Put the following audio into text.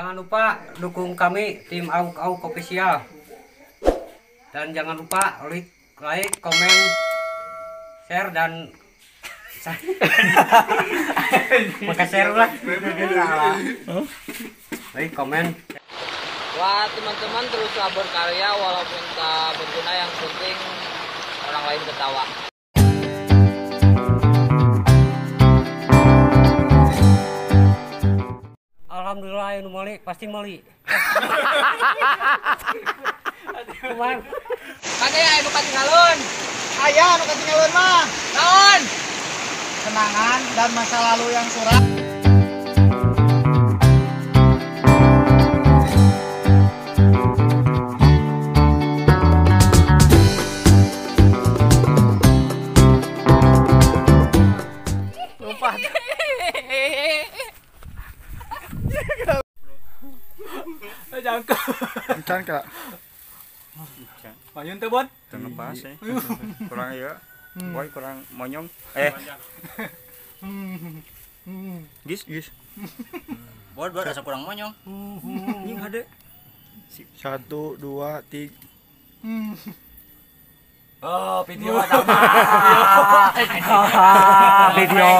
Jangan lupa dukung kami tim Auk Auk Official. Dan jangan lupa like, komen, share dan maka share lah. Like, komen. Wah, teman-teman teruslah berkarya walaupun tak berguna, yang penting orang lain ketawa. Alhamdulillah yang meuli pasti meuli. Kade aya nu katinggalon. Aya nu katinggalon mah. Naon? Kenangan dan masa lalu yang suram. Lompat. Jangka. Encan kak. Payun teh, Bon. Teu ngepas ya. Kurang ya. Boy kurang monyong. Gis, gis. Bon, bon asa kurang monyong. Nying hade. 1 2 3. Oh, video. Video.